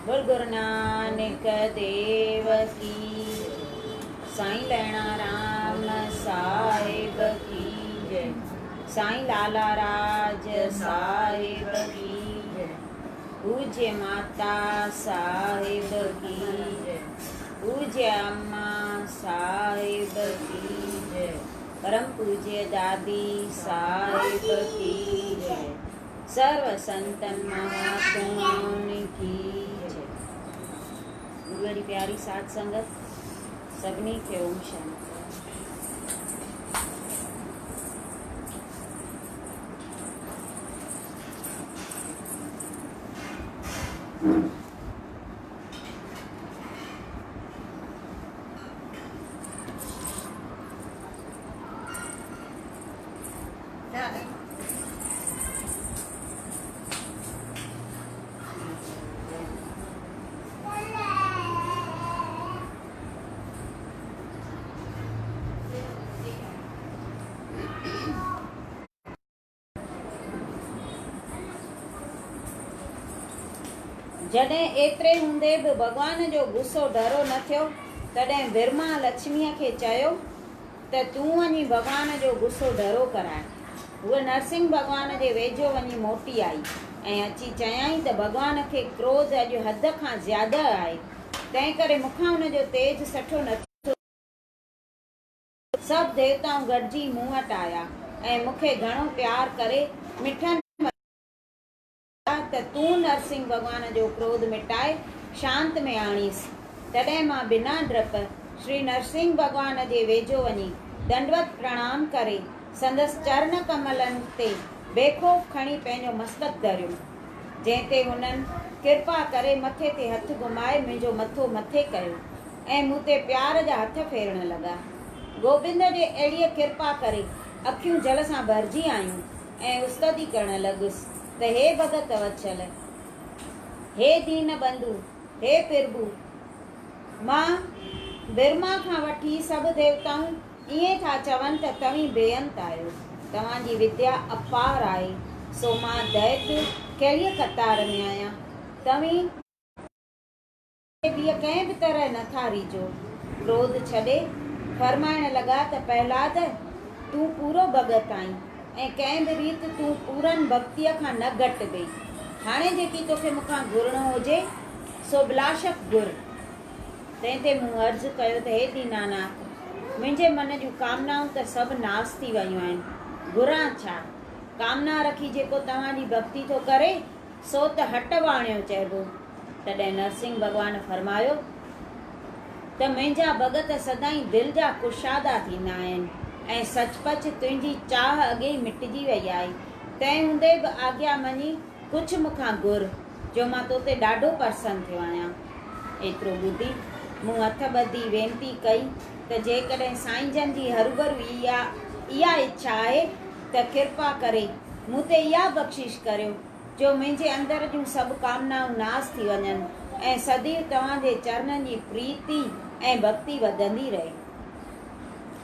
بول گرو نانڪ ديو ڪي سائين لهڻا رام صاحب ڪي جي سائين لالا راج صاحب ڪي جي پوجي ماتا صاحب ڪي جي پوجي اما صاحب ڪي جي پرم پوجي دادي صاحب ڪي جي سرو سنتن مهاتمائن ڪي جي. گروء جي پياري ساڌ سنگت سڀني کي اوم شانتي. جڏهن ايتري هوندي به ڀڳوان جو غصو ڍرو نه ٿيو، تڏهن برهما لڇميء کي چيو ته تون وڃي ڀڳوان جو غصو ڍرو ڪراء. هوء نرسنگهه ڀڳوان جي ويجهو وڃي موٽي آئي ۽ اچي چيائين ته ڀڳوان کي ڪروڌ اڄ حد کان زياده آهي، تنهنڪري مون کان ان جو تيج سٺو نٿو ٿئي. سڀ ديوتائون گڏجي مون وٽ آيا ۽ مون کي گهڻو پيار ڪري مٺن ته تون نرسنگهه ڀڳوان جو ڪروڌ مٽائي شانت ۾ آڻيس. تڏهن مان بنا ڊپ شري نرسنگهه ڀڳوان جي ويجهو وڃي ڏنڊوت پرڻام ڪري سندس چرن ڪملن تي بيخوف کڻي پنهنجو مستڪ ڌريو. جنهن تي هنن ڪرپا ڪري مٿي تي هٿ گهمائي منهنجو مٿو مٿي ڪيو ۽ مون تي پيار جا هٿ ڦيرڻ لڳا. گوبند جي اهڙيء ڪرپا ڪري اکيون جل سان ڀرجي آيون. ۽ استتي ڪرڻ لڳس ته هي ڀڳت وڇل، هي دين بنڌو، هي پرڀو! مان برهما کان وٺي سڀ ديوتائون ائين ٿا چون ته توهين بي انت آهيو، توهان جي وديا اپار آهي، سو مان دئت ڪهڙيء قطار ۾ آهيان؟ توهين. ٻيء ڪنهن به طرح نه ٿا ريجهو. ڪروڌ ڇڏي، فرمائڻ لڳا ته پهلاد! تون پورو ڀڳت آهين ۽ ڪنهن به ريت تون پورن ڀڳتيء کان نه گهٽبين. هاڻي جيڪي توکي مون کان گهرڻو هجي، سو بلاشڪ گهر. تنهن تي مون عرض ڪيو ته هي ديناناٿ! منهنجي من جون ڪامنائون ته سڀ ناس ٿي ويون آهن. گهران ڇا؟ ڪامنا رکي جيڪو توهان جي ڀڳتي ٿو ڪري، سو ته هٽ واڻيو چئبو. تڏهن نرسنگهه ڀڳوان فرمايو ته منهنجا ڀڳت سدائين دل جا ڪشادا ٿيندا آهن ۽ سچ پچ تنهنجي چاهه اڳيئي مٽجي وئي آهي، تنهن هوندي به آگيا مڃي ڪجهه مون کان گهر، جو مان توتي ڏاڍو پرسن ٿيو آهيان. ايترو ٻڌي مون هٿ ٻڌي وينتي ڪئي ته جيڪڏهن سائينجن جي هروڀرو اها اڇا آهي ته ڪرپا ڪري مون تي اها بخشش ڪريو جو منهنجي اندر جون سڀ ڪامنائون ناس ٿي وڃن ۽ سديو توهان جي چرنن جي پريتي ۽ ڀڳتي وڌندي رهي.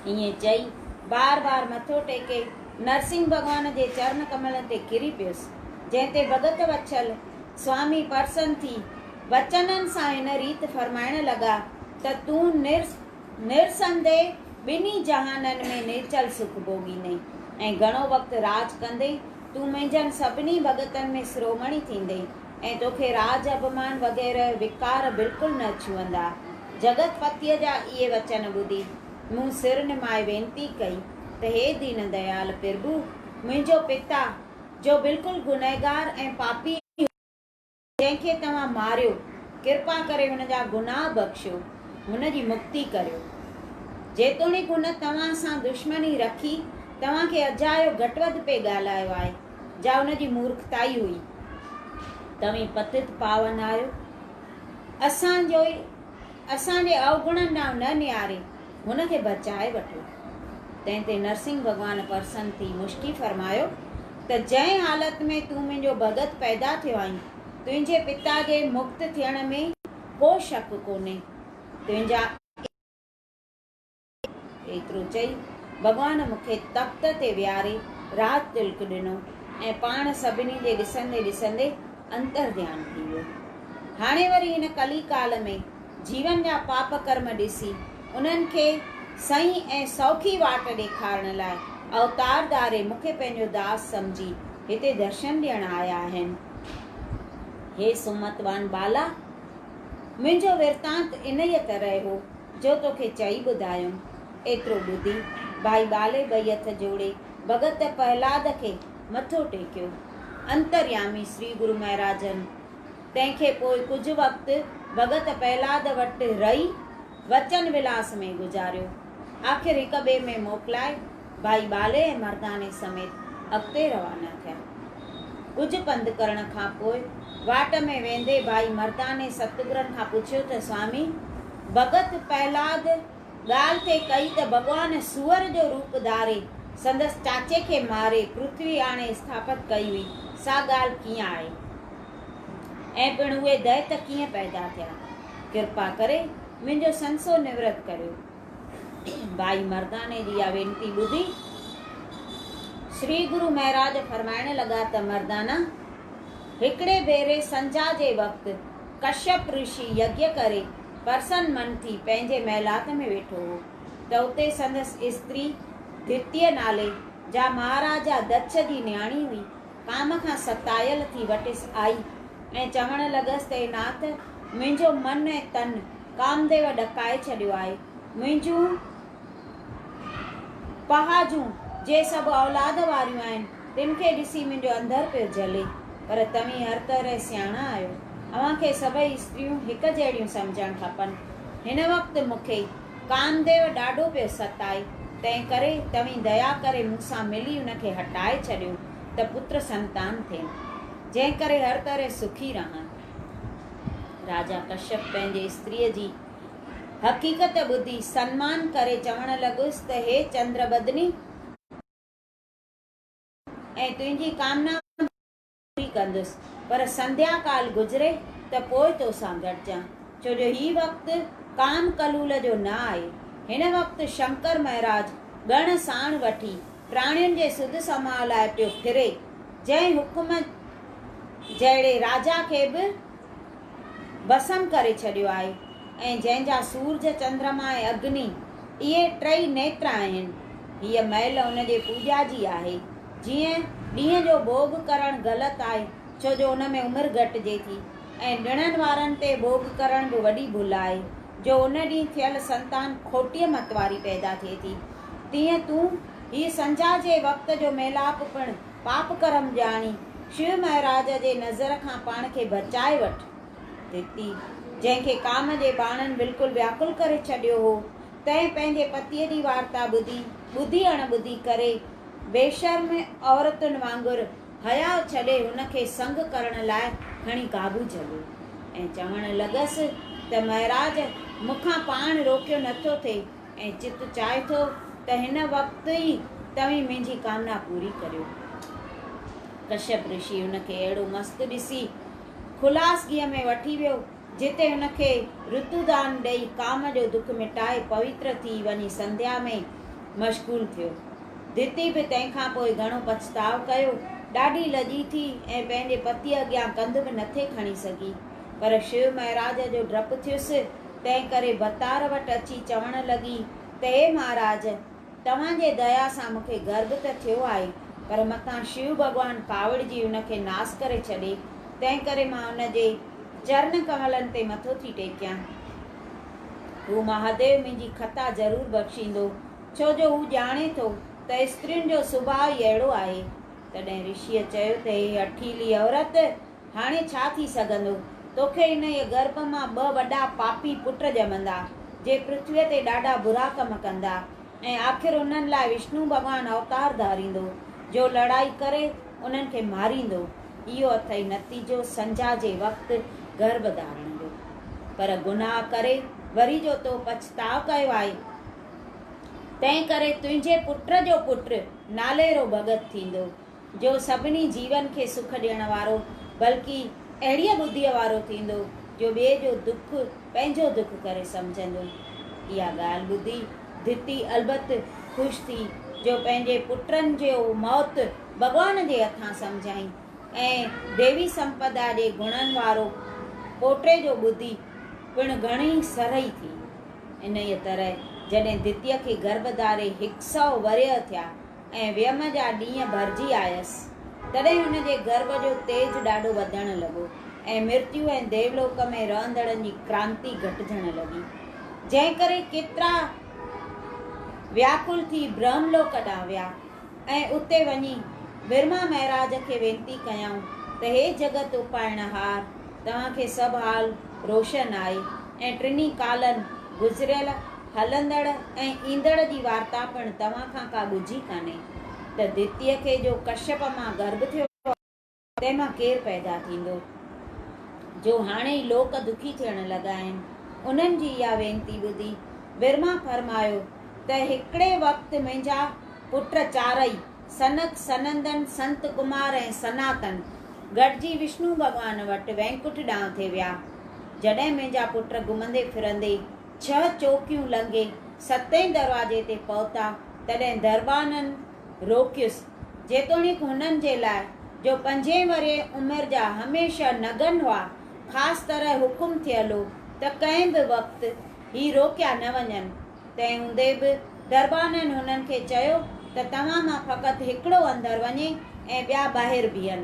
ائين چئي بار بار مٿو ٽيڪي نرسنگهه ڀڳوان جي چرن ڪملن تي ڪري پيس، جنهن تي ڀڳت وڇل سوامي پرسن ٿي وچنن سان هن ريت فرمائڻ لڳا ته تون نرسندي ٻنهي جهانن ۾ نرچل سک ڀوڳيندين ۽ گهڻو وقت راڄ ڪندين، تون منهنجن سڀني ڀڳتن ۾ سرومڻي ٿيندين ۽ توکي راڄ اڀمان وغيره وڪار بلڪل نه ڇهندا. جڳت پتيء جا اهي وچن ٻڌي مون سر نمائي وينتي ڪئي ته هي دين ديال پرڀو! منهنجو پتا، جو بلڪل گنهگار ۽ پاپي هو، جنهن کي توهان ماريو، ڪرپا ڪري هن جا گناهه بخشيو، هن جي مڪتي ڪريو. جيتوڻيڪ هن توهان سان دشمني رکي توهان کي اجايو گهٽ وڌ پئي ڳالهايو آهي، جا هن جي مورکتائي هئي. توهين پتت پاون آهيو. اسان جو اسان جي اوگڻن ڏانهن نه نهاري هن کي بچائي وٺو. تنهن تي نرسنگهه ڀڳوان پرسن ٿي مشڪي فرمايو ته جنهن حالت ۾ تون منهنجو ڀڳت پيدا ٿيو آهين، تنهنجي پتا جي مڪت ٿيڻ ۾ ڪو شڪ ڪونهي. تنهنجا. ايترو چئي ڀڳوان مون کي تخت تي ويهاري راج تلڪ ڏنو ۽ پاڻ سڀني جي ڏسندي ڏسندي انتر ڌيان ٿي ويو. هاڻي وري هن ڪلي ڪال ۾ جيون جا پاپ ڪرم ڏسي انهن کي سئين ۽ سوکي واٽ ڏيکارڻ لاء اوتار ڌاري مون کي پنهنجو داس سمجهي هتي درشن ڏيڻ آيا آهن. هي سمتوان بالا! منهنجو ورتانت انهيء طرح هو، جو توکي چئي ٻڌايم. ايترو ٻڌي، ڀائي ٻالي ٻئي هٿ جوڙي ڀڳت پهلاد کي مٿو ٽيڪيو. انتريامي شري گرو مهراجن تنهن کي پوء ڪجهه وقت ڀڳت پهلاد وٽ رهي وچن ولاس ۾ گذاريو. آخر هڪ ٻئي ۾ موڪلائي ڀائي ٻالي ۽ مرداني سميت اڳتي روانا ٿيا. ڪجهه پنڌ ڪرڻ کان پوء واٽ ۾ ويندي ڀائي مرداني ستگرن کان پڇيو ته سوامي! ڀڳت پهلاد ڳالهه ٿي ڪئي ته ڀڳوان سوئر جو روپ ڌاري سندس چاچي کي ماري پرٿوي آڻي اسٿاپت ڪئي هئي، سا ڳالهه ڪيئن آهي؟ ۽ پڻ اهي دئت ڪيئن پيدا ٿيا؟ ڪرپا ڪري منهنجو سنسو نورت ڪريو. ڀائي مرداني جي اها وينتي ٻڌي شري گرو مهراج فرمائڻ لڳا ته مردانا! هڪڙي ڀيري سنجها جي وقت ڪشيپ رشي يگيه ڪري پرسن من ٿي پنهنجي محلات ۾ ويٺو هو ته اتي سندس استري ڌتيء نالي، جا مهاراجا دڇ جي نياڻي هئي، ڪام کان ستايل ٿي وٽس آئي ۽ چوڻ لڳس ته اي ناٿ! منهنجو من ۽ تن ڪامديو ڏڪائي ڇڏيو آهي. منهنجون پهاجون، جي سڀ اولاد واريون آهن، تن کي ڏسي منهنجو اندر پيو جلي. پر توهين هر طرح سياڻا آهيو. اوهان کي سڀئي استريون هڪ جهڙيون سمجهڻ کپن. هن وقت مون کي ڪامديو ڏاڍو پيو ستائي، تنهن ڪري توهين ديا ڪري مون سان ملي ان کي هٽائي ڇڏيو ته پتر سنتان ٿين، جنهن ڪري هر طرح سکي رهان. راجا ڪشيپ پنهنجي استريء جي حقيقت ٻڌي سنمان ڪري چوڻ لڳس ته هي چندر بدني! ۽ تنهنجي ڪامنا به پوري ڪندس، پر سنڌيا ڪال گذري ته پوء توسان گڏجان، ڇو جو هي وقت ڪام ڪلول جو نه آهي. هن وقت شنڪر مهراج ڳڻ ساڻ وٺي پراڻين جي سڌ سماء لاء پيو ڦري، جنهن حڪم جهڙي راجا کي به ڀسم ڪري ڇڏيو آهي ۽ جنهن جا سورج، چندرما ۽ اگني اهي ٽئي نيتر آهن. هيء مهل ان جي پوڄا جي آهي. جيئن ڏينهن جو ڀوڳ ڪرڻ غلط آهي، ڇو جو ان ۾ عمر گهٽجي ٿي ۽ ڏڻن وارن تي ڀوڳ ڪرڻ به وڏي ڀل آهي، جو ان ڏينهن ٿيل سنتان کوٽيء مت واري پيدا ٿئي ٿي. تيئن تون هيء سنجها جي وقت جو ميلاپ پڻ پاپ ڪرم ڄاڻي، شو مهراج جي نظر کان پاڻ کي بچائي وٺ. ڌتي، جنهن کي ڪام جي ٻاڻن بلڪل وياڪل ڪري ڇڏيو هو، تنهن پنهنجي پتيء جي وارتا ٻڌي، ٻڌي اڻ ٻڌي ڪري، بيشرم عورتن وانگر حياء ڇڏي هن کي سنگ ڪرڻ لاء کڻي قابو جهليو ۽ چوڻ لڳس ته مهراج مون کان پاڻ روڪيو نٿو ٿئي ۽ چت چاهي ٿو ته هن وقت ئي توهين منهنجي ڪامنا پوري ڪريو. ڪشيپ رشي هن کي اهڙو مست ڏسي خلاصگيء ۾ وٺي ويو، جتي هن کي رتودان ڏئي ڪام جو دک مٽائي پوتر ٿي وڃي سنڌيا ۾ مشغول ٿيو. ڌتي به تنهن کان پوء گهڻو پڇتاء ڪيو. ڏاڍي لڄي ٿي ۽ پنهنجي پتيء اڳيان ڪنڌ به نٿي کڻي سگهي. پر شو مهراج جو ڊپ ٿيس، تنهن ڪري ڀتار وٽ اچي چوڻ لڳي ته هي مهاراج! توهان جي ديا سان مون کي گرڀ ته ٿيو آهي، پر متان شو ڀڳوان ڪاوڙجي ان کي ناس ڪري ڇڏي، تنهن ڪري مان ان جي چرن ڪملن تي مٿو ٿي ٽيڪيان. هو مهاديو منهنجي خطا ضرور بخشيندو، ڇو جو هو ڄاڻي ٿو ته استرين جو سڀاء ئي اهڙو آهي. تڏهن رشيء چيو ته هي هٺيلي عورت! هاڻي ڇا ٿي سگهندو؟ توکي انهيء گرڀ مان ٻه وڏا پاپي پٽ ڄمندا، جي پرٿويء تي ڏاڍا برا ڪم ڪندا ۽ آخر انهن لاء وشنو ڀڳوان اوتار ڌاريندو، جو لڙائي ڪري انهن کي ماريندو. اهو اٿئي نتيجو سنجها جي وقت گرڀ ڌارڻ جو. پر گناهه ڪري وري جو تو پڇتاء ڪيو آهي، تنهن ڪري تنهنجي پٽ جو پٽ ناليرو ڀڳت ٿيندو. جو سڀني جيون کي سک ڏيڻ وارو، بلڪ اهڙيء ٻڌيء وارو ٿيندو، جو ٻئي جو دک پنهنجو دک ڪري سمجهندو. اها ڳالهه ٻڌي ڌتي البت خوش ٿي، جو پنهنجي پٽن جو موت ڀڳوان جي هٿان سمجهيائين ۽ ديوي سمپدا جي گڻن وارو پوٽي جو ٻڌي پڻ گهڻي سرهي ٿي. انهيء طرح جڏهن دتيء کي گرڀ ڌاري هڪ سؤ ورهيه ٿيا ۽ ويم جا ڏينهن ڀرجي آيس، تڏهن هن جي گرڀ جو تيج ڏاڍو وڌڻ لڳو ۽ مرتيو ۽ ديولوڪ ۾ رهندڙن جي ڪرانتي گهٽجڻ لڳي، جنهن ڪري ڪيترا وياڪل ٿي برهملوڪ ڏانهن ويا ۽ اتي وڃي برهما مهراج کي وينتي ڪيائون ته هي جڳت اپائڻهار! توهان کي سڀ حال روشن آهي ۽ ٽنهي ڪالن، گذريل، هلندڙ ۽ ايندڙ جي وارتا پڻ توهان کان ڪا ڳجهي ڪانهي ته دتيء کي جو ڪشيپ مان گرڀ ٿيو آهي، تنهن مان ڪير پيدا ٿيندو، جو هاڻي ئي لوڪ دکي ٿيڻ لڳا آهن. انهن جي اها وينتي ٻڌي برهما فرمايو ته هڪڙي وقت منهنجا پٽ چارئي، سنڪ، سنندن، سنت ڪمار ۽ سناتن، گڏجي وشنو ڀڳوان وٽ وينڪٺ ڏانهن ٿي ويا. جڏهن منهنجا پٽ گهمندي ڦرندي ڇهه چوڪيون لنگهي ستين دروازي تي پهتا، تڏهن دربانن روڪيس. جيتوڻيڪ هنن جي لاء، جو پنجين ورهيه عمر جا هميشه نگن هئا، خاص طرح حڪم ٿيل هو ته ڪنهن به وقت هي روڪيا نه وڃن، تنهن هوندي به دربانن هنن کي چيو ته توهان مان فقط هڪڙو اندر وڃي ۽ ٻيا ٻاهر بيهن.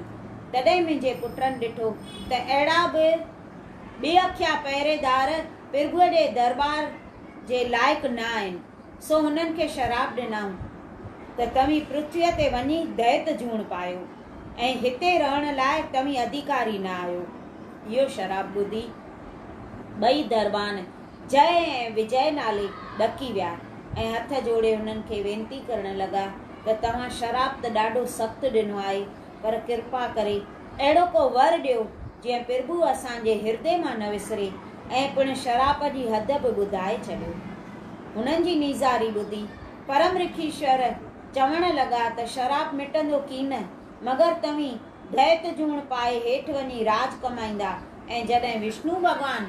تڏهن منهنجي پٽن ڏٺو ته اهڙا به ٻي اکيا پهريدار پرڀوء جي درٻار جي لائق نه آهن، سو هنن کي شراب ڏنائون ته توهين پرٿويء تي وڃي دئت جوڻ پايو ۽ هتي رهڻ لاء توهين اڌيڪاري نه آهيو. اهو شراب ٻڌي ٻئي دربان جئه ۽ وجئه نالي ڏڪي ويا ۽ هٿ جوڙي هنن کي وينتي ڪرڻ لڳا ته توهان شراب ته ڏاڍو سخت ڏنو آهي، پر ڪرپا ڪري اهڙو ڪو ور ڏيو، جيئن پرڀو اسان جي هردي مان نه وسري ۽ پڻ شراپ جي حد به ٻڌائي ڇڏيو. هنن جي نيزاري ٻڌي پرم رکيشور چوڻ لڳا ته شراپ مٽندو ڪين، مگر توهين دئت جوڻ پائي هيٺ وڃي راڄ ڪمائيندا ۽ جڏهن وشنو ڀڳوان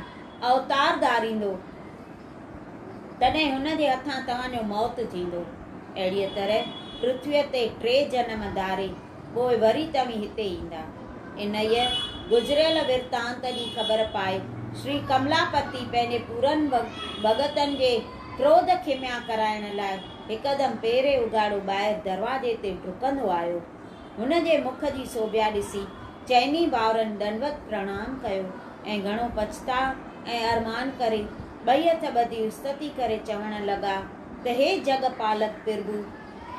اوتار ڌاريندو، تڏهن هن جي هٿان توهان جو موت ٿيندو. اهڙيء طرح پرٿويء تي ٽي جنم ڌاري پوء وري توهين هتي ايندا. انهيء گذريل ورتانت جي خبر پائي شري ڪملاپتي پنهنجي پورن ڀڳتن جي ڪروڌ کميا ڪرائڻ لاء هڪدم پيري اگهاڙو ٻاهر دروازي تي ڊڪندو آيو. هن جي مک جي سوڀيا ڏسي چئني ڀائرن ڏنڊوت پرڻام ڪيو ۽ گهڻو پڇتاء ۽ ارمان ڪري ٻئي هٿ ٻڌي استتي ڪري چوڻ لڳا ته هي جڳ پالڪ پرڀو!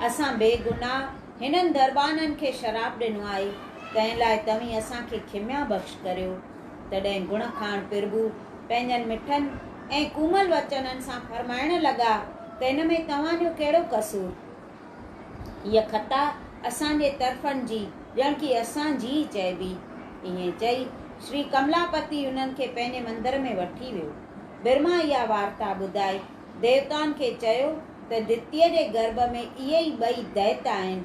اسان بي گناهه هنن دربانن کي شراب ڏنو آهي، تنهن لاء توهين اسان کي کميا بخش ڪريو. تڏهن گڻ کاڻ پرڀو پنهنجن مٺن ۽ ڪومل وچنن سان فرمائڻ لڳا ته ان ۾ توهان جو ڪهڙو قصور؟ هيء خطا اسان جي طرفن جي ڄڻ ڪي اسان جي ئي چئبي. ائين چئي، شري ڪملاپتي انهن کي پنهنجي مندر ۾ وٺي ويو. برهما اها وارتا ٻڌائي، ديوتائن کي چيو ته دتيء جي گرڀ ۾ اهي ئي ٻئي دئت آهن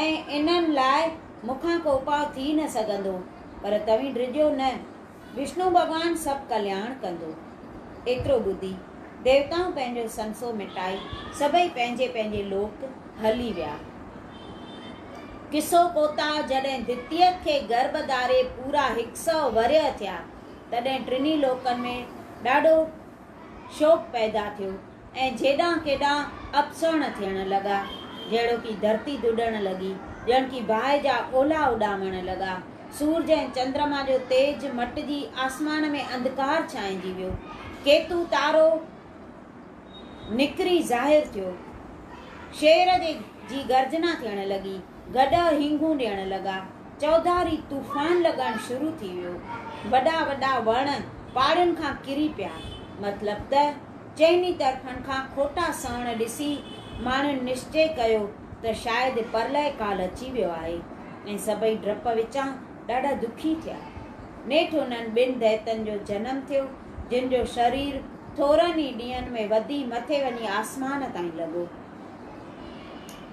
۽ انهن لاء مون کان ڪو اپاء ٿي نه سگهندو، پر توهين ڊڄو نه. وشنو ڀڳوان سڀ ڪلياڻ ڪندو. ايترو ٻڌي، ديوتائون پنهنجو سنسو مٽائي سڀئي پنهنجي پنهنجي لوڪ هلي ويا. قصو ڪوتاهه جڏهن دتيء کي گرڀ ڌاري پورا هڪ سئو ورهيه ٿيا، تڏهن ٽنهي لوڪن ۾ ڏاڍو شوڪ پيدا ٿيو ۽ جيڏانهن ڪيڏانهن اپسهڻ ٿيڻ لڳا، جهڙوڪي ڌرتي ڌڏڻ لڳي، ڄڻ ڪي باهه جا اولها اڏامڻ لڳا. سورج ۽ چندرما جو تيج مٽجي آسمان ۾ انڌڪار ڇانئجي ويو. ڪيتو تارو نڪري ظاهر ٿيو. شير جي جي گرجنا ٿيڻ لڳي. گڏهه هينگون ڏيڻ لڳا. چوڌاري طوفان لڳڻ شروع ٿي ويو. وڏا وڏا وڻ پاڙين کان ڪري پيا. مطلب ته چئني طرفن کان کوٽا سهڻ ڏسي ماڻهن نشچي ڪيو ته شايد پرلئه ڪال اچي ويو آهي ۽ سڀئي ڊپ وچان ڏاڍا دکي ٿيا. نيٺ انهن ٻن دئتن جو جنم ٿيو، جن جو شرير ٿورن ئي ڏينهن ۾ وڌي مٿي وڃي آسمان تائين لڳو.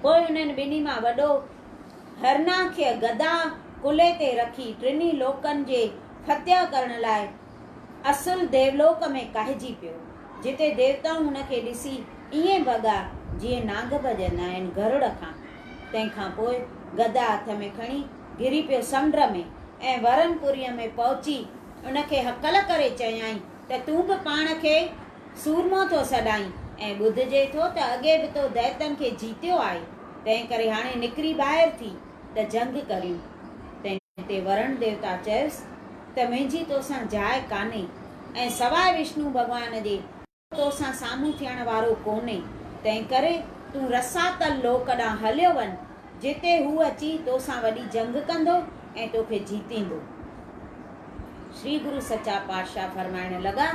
پوء انهن ٻنهي مان وڏو هرناکيه گدا ڪلهي تي رکي ٽنهي لوڪن جي فتح ڪرڻ لاء اصل ديولوڪ ۾ ڪاهجي پيو، جتي ديوتائون هن کي ڏسي ائين ڀڳا، جيئن نانگ ڀڄندا آهن گرڙ کان. تنهن کان پوء گدا هٿ ۾ کڻي گهري پيو سمنڊ ۾ ۽ ورن پوريء ۾ پهچي ان کي هڪل ڪري چيائين ته تون به پاڻ کي سورمو ٿو سڏائين ۽ ٻڌجي ٿو ته اڳي به تو دئتن کي جيتيو آهي، تنهنڪري هاڻي نڪري ٻاهر ٿي ته جنگ ڪريون. تنهن تي ورڻ ديوتا چيس ته منهنجي توسان جاء ڪانهي ۽ سواء وشنو ڀڳوان جي ڪو توسان سامهون ٿيڻ وارو ڪونهي، تنهنڪري تون رساتل لوڪ ڏانهن هليو وڃ، جتي هو اچي توسان وڏي جنگ ڪندو ۽ توکي جيتيندو. شري گرو سچا پاتشاهه فرمائڻ لڳا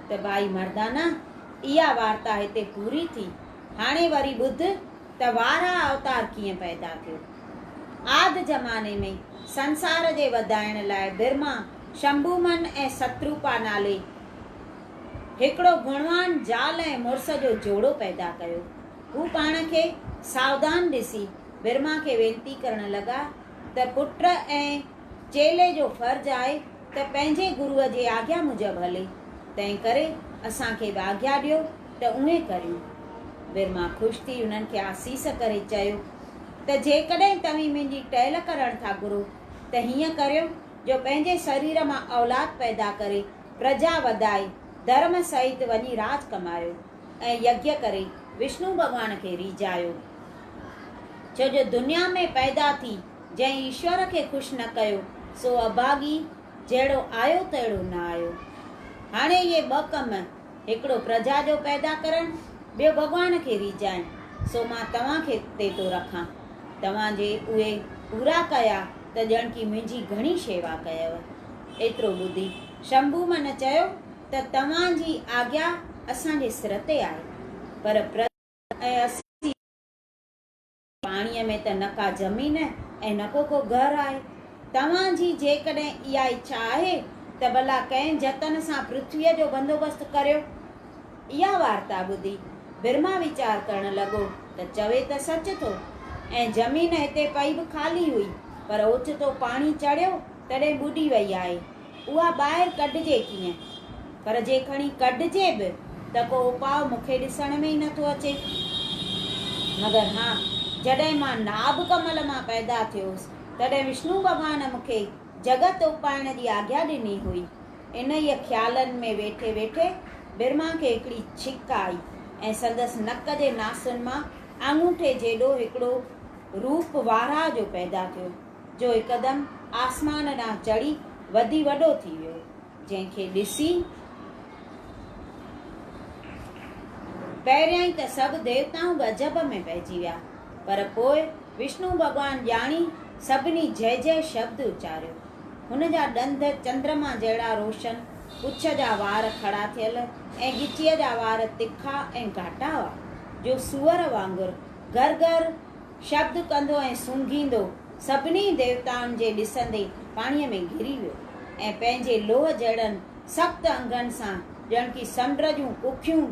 ته ڀائي مردانا! اها وارتا هتي پوري ٿي. هاڻي وري ٻڌ ته واراهه اوتار ڪيئن پيدا ٿيو. آد زماني ۾ سنسار جي وڌائڻ لاء برهما، شنڀومن ۽ ستروپا نالي هڪڙو گڻوان زال ۽ مڙس جو جوڙو پيدا ڪيو. هو پاڻ کي ساوڌان ڏسي برهما کي وينتي ڪرڻ لڳا ته پٽ ۽ چيلي جو فرض آهي ته پنهنجي گروء جي آگيا موجب هلي، تنهنڪري اسان کي به آگيا ڏيو ته اونهين ڪريون. برهما خوش ٿي انهن کي آسيس ڪري چيو ته جيڪڏهن توهين منهنجي ٽهل ڪرڻ ٿا گهرو ته هيئن ڪريو جو پنهنجي سرير مان اولاد پيدا ڪري پرجا وڌائي، ڌرم سهت وڃي راڄ ڪمايو ۽ يگيه ڪري وشنو ڀڳوان کي ريجهايو. ڇو جو دنيا ۾ پيدا ٿي جنهن ايشور کي خوش نه ڪيو، سو اڀاڳي جهڙو آيو تهڙو نه آيو. هاڻي اهي ٻه ڪم، هڪڙو پرجا جو پيدا ڪرڻ، ٻيو ڀڳوان کي ريجهائڻ، سو مان توهان کي تي ٿو رکان. توهان جي اهي پورا ڪيا ته ڄڻ ڪي منهنجي گهڻي شيوا ڪيو. ايترو ٻڌي شنڀو من چيو ته توهان جي آگيا اسان جي سر تي آهي، پر پرجا ۽ اسين پاڻيء ۾ ته نه ڪا زمين ۽ نه ڪو ڪو گهر آهي. توهان جي جيڪڏهن اها اڇا آهي ته ڀلا ڪنهن جتن سان پرٿويء جو بندوبست ڪريو. اها وارتا ٻڌي برهما ويچار ڪرڻ لڳو ته چوي ته سچ ٿو ۽ زمين هتي پئي به خالي هئي، پر اوچتو پاڻي چڙهيو تڏهن ٻڏي وئي آهي، اها ٻاهر ڪڍجي ڪيئن؟ پر جي کڻي ڪڍجي به ته ڪو اپاء مون کي ڏسڻ ۾ ئي نٿو اچي. مگر ها، جڏهن مان ناڀ ڪمل مان پيدا ٿيو هوس، تڏهن وشنو ڀڳوان مون کي جڳت اپائڻ جي آگيا ڏني هئي. انهيء خيالن ۾ ويٺي ويٺي برهما کي هڪڙي ڇڪ آئي ۽ سندس نڪ جي ناسن مان آڱوٺي جيڏو هڪڙو روپ واراهه جو پيدا ٿيو. جو هڪدم آسمان ڏانهن چڙهي وڌي وڏو ٿي ويو، جنهن کي ڏسي پهريائين ته سڀ ديوتائون به عجب ۾ پئجي ويا، پر پوء وشنو ڀڳوان ڄاڻي سڀني جئه جئه شبد اچاريو. هن جا ڏند چندرما جهڙا روشن، پڇ جا وار کڙا ٿيل ۽ ڳچيء جا وار تکا ۽ گهاٽا هئا، جو سوئر وانگر گهر گهر شبد ڪندو ۽ سونگهيندو سڀني ديوتائن جي ڏسندي پاڻيء ۾ گهري ويو ۽ پنهنجي لوهه جهڙن سخت انگن سان ڄڻ ڪي سمنڊ جون ڪکيون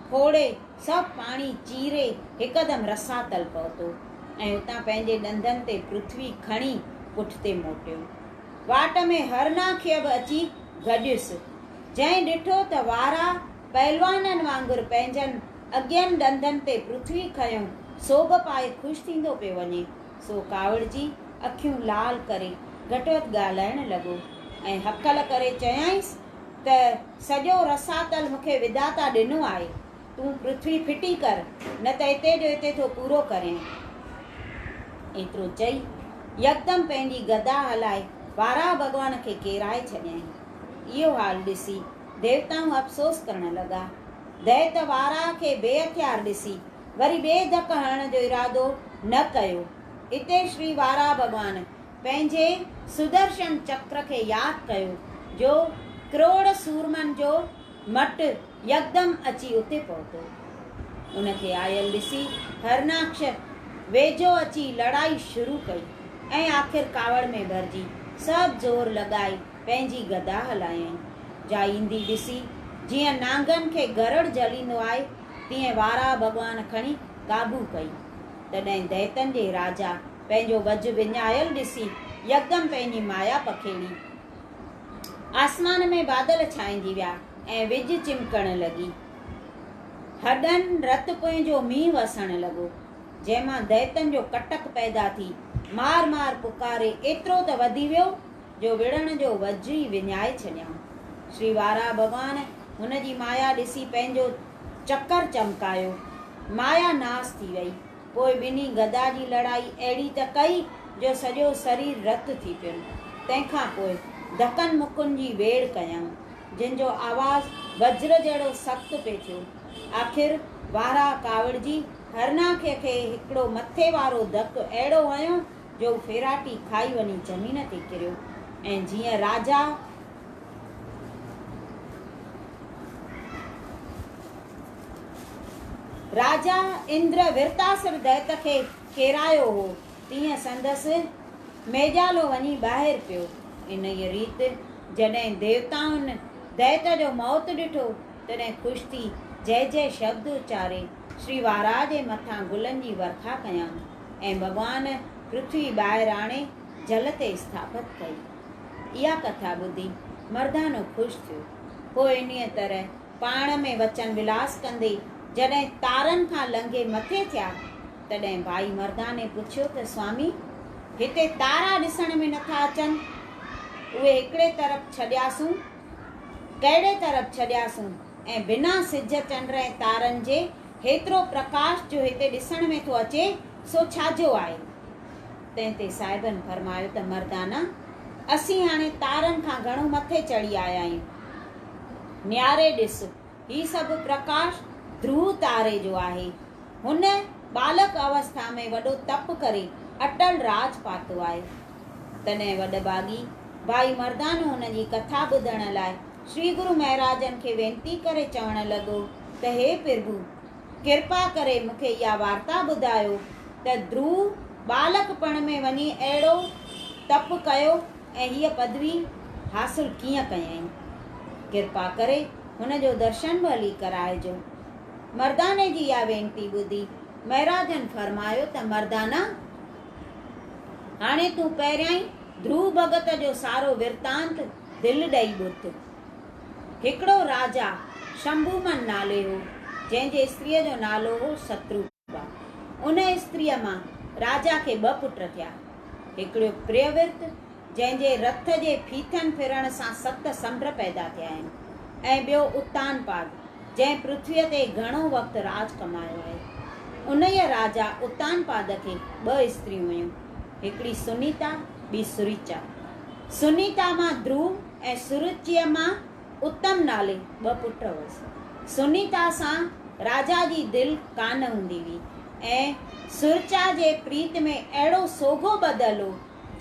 کوڙي سڀ پاڻي چيري هڪدم رساتل پهتو ۽ اتان پنهنجي ڏندن تي پرٿوي کڻي پٺتي موٽيو. واٽ ۾ هرناکيه به اچي گڏيس، جنهن ڏٺو ته وارا پهلوانن وانگر پنهنجن اڳين ڏندن تي پرٿوي کنيو سوڀ پائي خوش ٿيندو پيو وڃي، سو ڪاوڙجي اکيون لال ڪري گهٽ وڌ ڳالهائڻ لڳو ۽ هڪل ڪري چيائينس ته سڄو رساتل مون کي وڌاتا ڏنو آهي، تون پرٿوي ڦٽي ڪر، نه ته اتي جو اتي ٿو پورو ڪريانء. ايترو چئي يڪدم پنهنجي گدا هلائي واراهه ڀڳوان کي ڪيرائي ڇڏيائين. اهو حال ڏسي ديوتائون افسوس ڪرڻ لڳا. دئت واراهه کي بي هٿيار ڏسي وري ٻئي ڌڪ هڻڻ جو ارادو نه ڪيو. اتي شري واراهه ڀڳوان پنهنجي سدرشن چڪر کي ياد ڪيو، جو ڪروڙ سورمن جو مٽ يڪدم اچي اتي پهتو. ان کي آيل ڏسي هرناڪش ويجهو اچي لڙائي شروع ڪئي ۽ آخر ڪاوڙ ۾ ڀرجي سڀ زور لڳائي پنهنجي گدا هلايائين، جا ايندي ڏسي جيئن نانگن کي گرڙ جهليندو آهي، تيئن واراهه ڀڳوان کڻي قابو ڪئي. تڏهن دئتن جي راجا پنهنجو وجهه وڃايل ڏسي يڪدم پنهنجي مايا پکيڙي. آسمان ۾ بادل ڇانئجي ويا ۽ وڄ چمڪڻ لڳي. هڏن رت پوئين جو مينهن وسڻ لڳو، جنهن مان دئتن جو ڪٽڪ پيدا ٿي مار مار پڪاري ايترو ته وڌي ويو، جو وڙهڻ جو وجهه ئي وڃائي ڇڏيائون. شري واراهه ڀڳوان هن جي مايا ڏسي پنهنجو چڪر چمڪايو. مايا ناس ٿي وئي. پوء ٻنهي گدا جي لڙائي اهڙي ته ڪئي جو سڄو سرير رت ٿي پين. تنهن کان پوء ڌڪن مڪن جي ويڙهه ڪيائون، جن جو آواز وجر جهڙو سخت پئي ٿيو. آخر واراهه ڪاوڙجي هرناکيء کي هڪڙو مٿي وارو ڌڪ اهڙو هنيو جو هو ڦيراٽي کائي وڃي زمين تي ڪريو ۽ جيئن راجا راجا اندر ورتاسر دئت کي ڪيرايو هو، تيئن سندس ميڄالو وڃي ٻاهر پيو. انهيء ريت جڏهن ديوتائن دئت جو موت ڏٺو، تڏهن خوش ٿي جئه جئه شبد اچاري شري واراهه جي مٿان گلن جي ورکا ڪيائون ۽ ڀڳوان پرٿوي ٻاهر آڻي جل تي اسٿاپت ڪئي. اها ڪٿا ٻڌي مردانو خوش ٿيو. پوء انهيء طرح پاڻ ۾ وچن ولاس ڪندي جڏهن تارن کان لنگهي مٿي ٿيا، تڏهن ڀائي مرداني پڇيو ته سوامي! هتي تارا ڏسڻ ۾ نٿا اچن، اهي هڪڙي طرف ڇڏياسون، ڪهڙي طرف ڇڏياسون ۽ بنا سج، چنڊ ۽ تارن جي هيترو پرڪاش جو هتي ڏسڻ ۾ ٿو اچي، سو ڇا جو آهي؟ تنهن تي صاحبن فرمايو ته مردانا! اسين هاڻي تارن کان گهڻو مٿي چڙهي آيا آهيون. نهاري ڏس، هي سڀ پرڪاش ڌرو تاري جو آهي. هن ٻالڪ اوسٿا ۾ وڏو تپ ڪري اٽل راڄ پاتو آهي. تڏهن وڏڀاڳي ڀائي مردانو هن جي ڪٿا ٻڌڻ لاء شري گرو مهراجن کي وينتي ڪري چوڻ لڳو ته هي پرڀو! ڪرپا ڪري مون کي اها وارتا ٻڌايو ته ڌرو ٻالڪپڻ ۾ وڃي اهڙو تپ ڪيو ۽ هيء پدوي حاصل ڪيئن ڪيائين؟ ڪرپا ڪري هن جو درشن به هلي ڪرائجو. مرداني جي اها وينتي ٻڌي مهراجن فرمايو ته مردانا! هاڻي تون پهريائين ڌرو ڀڳت جو سارو ورتانت دل ڏئي ٻڌ. هڪڙو راجا شنڀومن نالي هو، جنهن جي استريء جو نالو هو شتروپا. ان استريء مان راجا کي ٻه پٽ ٿيا. هڪڙو پريوورت، جنهن جي رٿ جي ڦيٿن ڦرڻ سان ست سمنڊ پيدا ٿيا آهن ۽ ٻيو اتانپاد، جنهن پرٿويء تي گهڻو وقت راڄ ڪمايو آهي. انهيء راجا اتانپاد کي ٻه استريون هيون، هڪڙي سنيتا، ٻي سريچا. سنيتا مان ڌرو ۽ سرچيء مان اتم نالي ٻه پٽ هئس. سنيتا سان راجا جي دل ڪانه هوندي هئي ۽ سرچا جي پريت ۾ اهڙو سوگهو ٻڌل هو،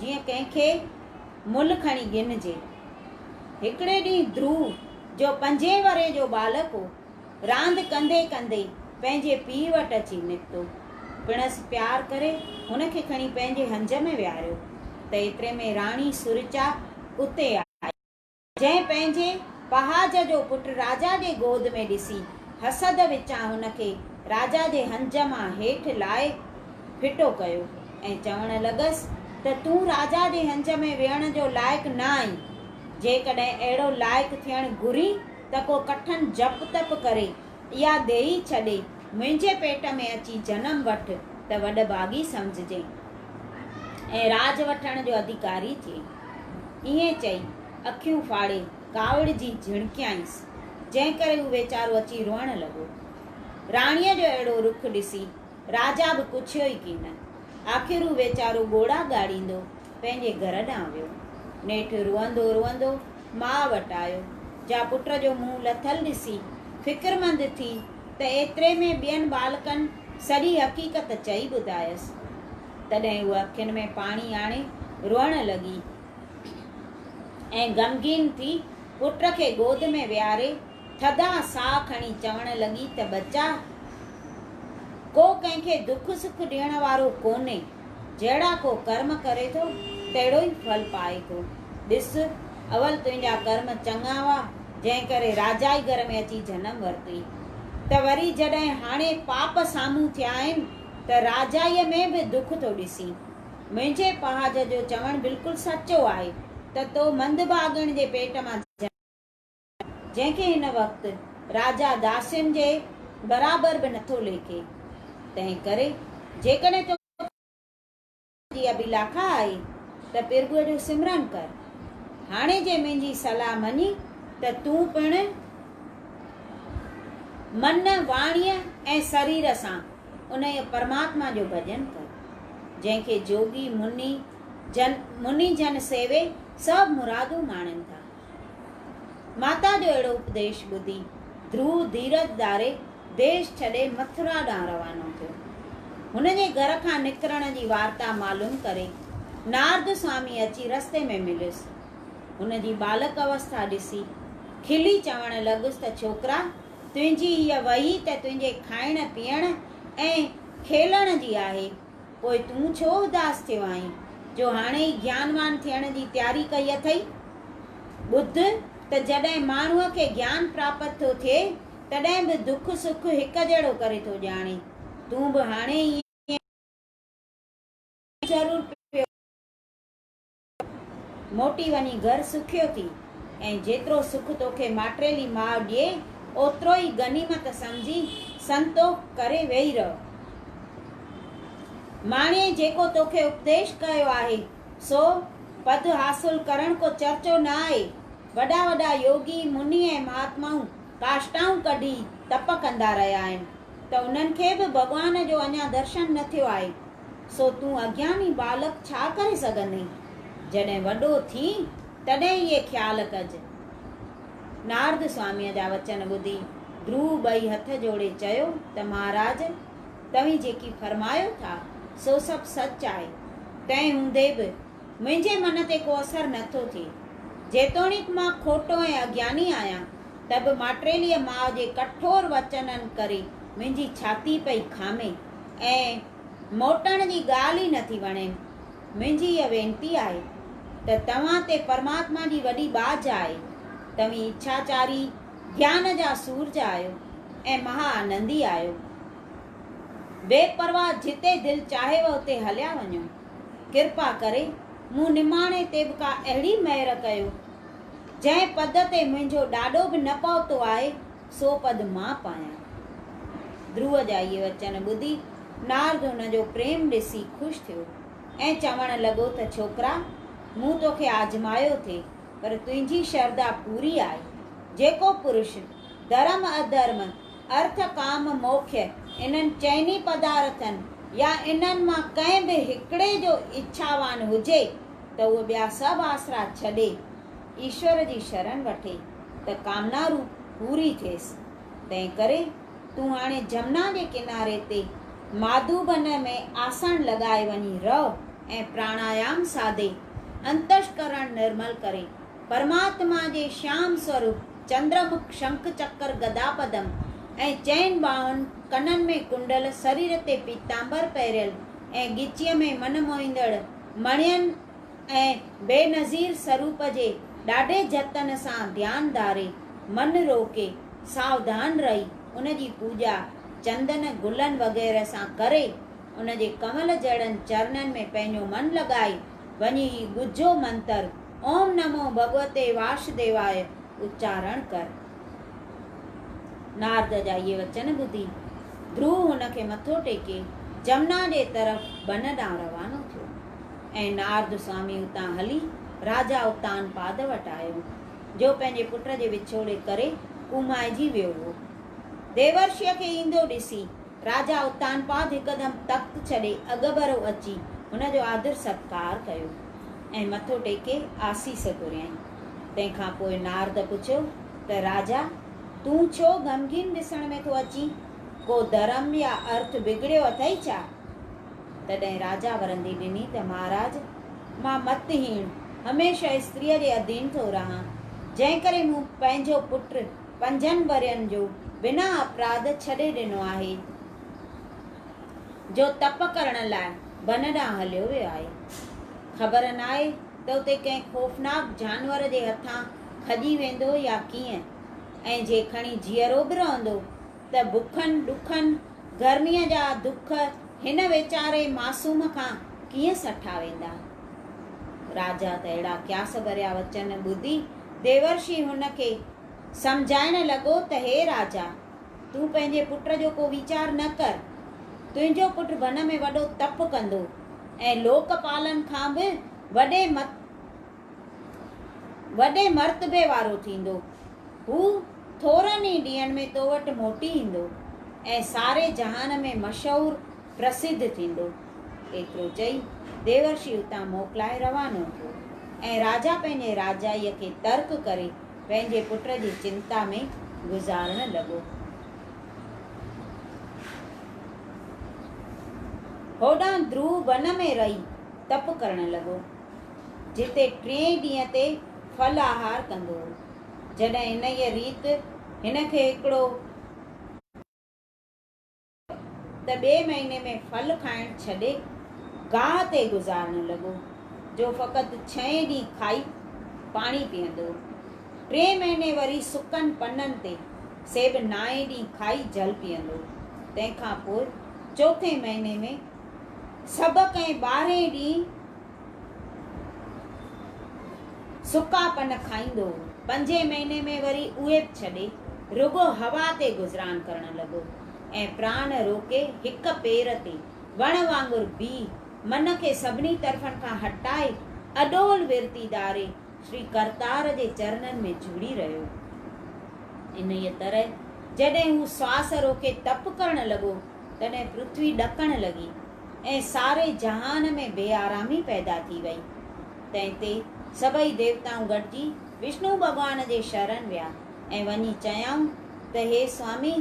جيئن ڪنهن کي ملهه کڻي ڳنهجي. هڪڙي ڏينهن ڌرو، جو پنجين ورهين جو ٻالڪ هو، راند ڪندي ڪندي پنهنجي پيء وٽ اچي نڪتو. پڻس پيار ڪري هن کي کڻي پنهنجي هنج ۾ ويهاريو ته ايتري ۾ راڻي سرچا اتي آئي، جنهن پنهنجي پهاج جو پٽ راجا جي گود ۾ ڏسي حسد وچان هن کي راجا جي هنج مان هيٺ لاهي ڦٽو ڪيو ۽ چوڻ لڳس ته تون راجا جي هنج ۾ ويهڻ جو لائق نه آهين، جيڪڏهن اهڙو لائق ٿيڻ گهرين ته ڪو ڪٺن جپ تپ ڪري اها ديهي ڇڏي منهنجي پيٽ ۾ اچي جنم وٺ ته وڏ ڀاڳي سمجهجين ۽ راڄ وٺڻ جو اڌيڪاري ٿئين. ائين چئي اکيون ڦاڙي ڪاوڙجي جهڻڪيائينس، جنهن ڪري هو ويچارو اچي روئڻ لڳو. راڻيء جو اهڙو رخ ڏسي راجا به ڪڇيو ئي ڪين. آخر هو ويچارو ڳوڙها ڳاڙيندو پنهنجي گهر ڏانهن ويو. نيٺ روئندو روئندو ماء وٽ آيو، جا پٽ جو منهن لٿل ڏسي فڪرمند ٿي ته ايتري ۾ ٻين ٻالڪن سڄي حقيقت چئي ٻڌايس. تڏهن هوء اکين ۾ پاڻي آڻي روئڻ لڳي ۽ غمگين ٿي پٽ کي گود ۾ ويهاري ٿڌا ساهه کڻي چوڻ لڳي ته ٻچا! ڪو ڪنهن کي دک سک ڏيڻ وارو ڪونهي. جهڙا ڪو ڪرم ڪري ٿو، تهڙو ئي ڦل پائي ٿو. ڏس، اول تنهنجا ڪرم چڱا هئا، جنهن ڪري راجائي گهر ۾ اچي جنم ورتئي. ته وري جڏهن هاڻي پاپ سامهون ٿيا آهن ته راجائيء ۾ به دک ٿو ڏسين. منهنجي پهاج جو چوڻ بلڪل سچو آهي ته تو مندڀاڳڻ جي پيٽ مان جنم. جنهن کي هن وقت راجا داسين جي برابر به نٿو ليکي، تنهن ڪري جيڪڏهن توکي جي اڀيلاکا آهي ته پرڀوء جو سمرن ڪر. هاڻي جي منهنجي صلاح مڃين ته تون پڻ من، واڻيء ۽ سرير سان انهيء پرماتما جو ڀڄن ڪر، جنهن کي جوڳي، مني جن، مني جن سيوي سڀ مرادون ماڻين ٿا. ماتا جو اهڙو اپديش ٻڌي، ڌرو ڌيرج ڌاري ديش ڇڏي مٿرا ڏانهن روانو ٿيو. هن جي گهر کان نڪرڻ جي وارتا معلوم ڪري، نارد سوامي اچي رستي ۾ مليس. هن جي ٻالڪ اوسٿا ڏسي، کلي چوڻ لڳس ته ڇوڪرا! تنهنجي هيء وهي ته تنهنجي کائڻ پيئڻ ۽ کيلڻ جي آهي، پوء تون ڇو اداس ٿيو آهين، جو هاڻي ئي گيانوان ٿيڻ جي تياري ڪئي اٿئي؟ ٻڌ ته جڏهن ماڻهوء کي گيان پراپت ٿو ٿئي، تڏهن به دک سک هڪ جهڙو ڪري ٿو ڄاڻي. تون به هاڻي ائين ضرور پيو. موٽي وڃي گهر سکيو ٿي ۽ جيترو سک توکي ماٽيلي ماء ڏئي، اوترو ئي غنيمت سمجهي سنتوک ڪري ويهي رهه. ماڻهين جيڪو توکي اپديش ڪيو آهي، سو پد حاصل ڪرڻ ڪو چرچو نه آهي. وڏا وڏا يوگي، مني ۽ مهاتمائون ڪاشٽائون ڪڍي تپ ڪندا رهيا آهن ته انهن کي به ڀڳوان جو اڃا درشن نه ٿيو آهي. سو تون اگياني ٻالڪ ڇا ڪري سگهندين؟ جڏهن وڏو ٿين، تڏهن اهي خيال ڪج. نارد سواميء جا وچن ٻڌي، ڌرو ٻئي هٿ جوڙي چيو ته مهاراج! توهين جيڪي فرمايو ٿا، سو سڀ سچ آهي. تنهن هوندي به منهنجي من تي ڪو اثر نه ٿو ٿئي. جيتوڻيڪ مان کوٽو ۽ اگياني آهيان، ته به ماٽيليء ماء جي ڪٺور وچنن ڪري منهنجي ڇاتي پئي کامي ۽. موٽڻ جي ڳالهه ئي نٿي وڻيم. منهنجي هيء وينتي آهي ته توهان تي پرماتما جي وڏي ٻاجهه آهي. توهين اڇاچاري گيان جا سورج آهيو ۽ مها آنندي آهيو. بي پرواهه جتي دل چاهيو اتي هليا وڃو. ڪرپا ڪري مون نماڻي تي به ڪا اهڙي مهر ڪيو، جنهن پد تي منهنجو ڏاڏو به نه پهتو آهي، سو پد مان پايان. ڌرو جا اهي وچن ٻڌي نارد هن جو پريم ڏسي خوش ٿيو ۽ چوڻ لڳو ته ڇوڪرا! مون توکي آزمايو ٿي، پر تنهنجي شرڌا پوري آهي. جيڪو پرش ڌرم اڌرم، ارٿ ڪام موکيه انهن چئني پدارٿن يا انهن مان ڪنهن به هڪڙي جو اڇاوان هجي ته اهو ٻيا سڀ آسرا ڇڏي ايشور جي شرن وٺي ته ڪامنا روپ پوري ٿئيس. تنهنڪري تون هاڻي جمنا جي ڪناري تي ماڌوبن ۾ آسڻ لڳائي وڃي رهه ۽ پراڻايام ساڌي انتشڪرڻ نرمل ڪري پرماتما جي شيام سوروپ چندرمک شنک چڪر گدا پدم ۽ چئن ٻانهن، ڪنن ۾ ڪنڊل، سرير تي پيتامبر پهريل ۽ ڳچيء ۾ من موهيندڙ مڻين ۽ بي نظير سروپ جي ڏاڍي جتن سان ڌيان ڌاري، من روڪي، ساوڌان رهي ان جي پوڄا چندن، گلن وغيره سان ڪري، ان جي ڪنول جهڙن چرنن ۾ پنهنجو من لڳائي وڃي هي ڳجهو منتر اوم نمو ڀڳوتي واشديواء اچارڻ ڪر. نارد جا اهي وچن ٻڌي ڌرو هن کي مٿو ٽيڪي جمنا جي طرف بن ڏانهن روانو ٿيو ۽ نارد سوامي اتان هلي راجا اتان پاد وٽ آيو، جو پنهنجي پٽ جي وڇوڙي ڪري ڪومائجي ويو هو. ديورشيء کي ايندو ڏسي راجا اتانپاد هڪدم تخت ڇڏي اڳڀرو اچي هن جو آدر ستڪار ڪيو ۽ مٿو ٽيڪي آسيس گهريائين. تنهن کان پوء نارد پڇيو ته راجا! تون ڇو غمگين ڏسڻ ۾ ٿو اچين؟ ڪو ڌرم يا ارٿ بگڙيو اٿئي ڇا؟ تڏهن راجا ورندي ڏني ته مهاراج! مان مت هيڻ، هميشه استريء جي اڌين ٿو رهان، جنهن ڪري مون پنهنجو پٽ پنجن ورهين جو بنا اپراڌ ڇڏي ڏنو آهي، جو تپ ڪرڻ لاء بن ڏانهن هليو ويو آهي. خبر ناهي ته اتي ڪنهن خوفناڪ جانور جي هٿان کڄي ويندو يا ڪيئن، ۽ جي کڻي جيئرو به رهندو ته بکن، ڏکن، گرميء جا دک هن ويچاري معصوم کان ڪيئن سٺا ويندا؟ راجا ته اهڙا قياس ڀريا وچن ٻڌي ديورشي هن کي سمجهائڻ لڳو ته هي راجا! تون پنهنجي پٽ جو ڪو ويچار نه ڪر. تنهنجو پٽ بن ۾ وڏو تپ ڪندو ۽ لوڪ پالن کان به وڏي وڏي مرتبي وارو ٿيندو. هو ٿورن ئي ڏينهن ۾ تو وٽ موٽي ايندو ۽ ساري جهان ۾ مشهور پرسڌ ٿيندو. ايترو چئي ديورشي اتان موڪلائي روانو ٿيو ۽ راجا پنهنجي راجائيء کي ترڪ ڪري پنهنجي پٽ جي چنتا ۾ گذارڻ لڳو. هوڏانهن ڌرو ون ۾ رهي تپ ڪرڻ لڳو، جتي ٽئين ڏينهن تي ڦل آهار ڪندو هو. جڏهن انهيء ريت هن کي هڪڙو. ته ٻئي مهيني ۾ ڦل کائڻ ڇڏي گاهه تي گذارڻ لڳو، جو فقط ڇهين ڏينهن کائي پاڻي پيئندو هو. ٽئين مهيني وري سڪن پنن تي، سي به نائين ڏينهن کائي جل پيئندو هو. تنهن کان پوء چوٿين مهيني ۾ سبق ۽ ٻارهين ڏينهن سڪا پن کائيندو هو. پنجين مهيني ۾ وري اهي به ڇڏي، رڳو هوا تي گذران ڪرڻ لڳو ۽ پراڻ روڪي هڪ پير تي وڻ وانگر بيهي، من کي سڀني طرفن کان هٽائي، اڏول ورتي ڌاري، شري ڪرتار جي چرنن ۾ جهڙي رهيو. انهيء طرح جڏهن هو سواس روڪي تپ ڪرڻ لڳو، تڏهن پرٿوي ڏڪڻ لڳي ۽ ساري جهان ۾ بي آرامي پيدا ٿي وئي. تنهن تي سڀئي ديوتائون گڏجي وشنو ڀڳوان جي شرن ويا ۽ وڃي چيائون ته هي سوامي!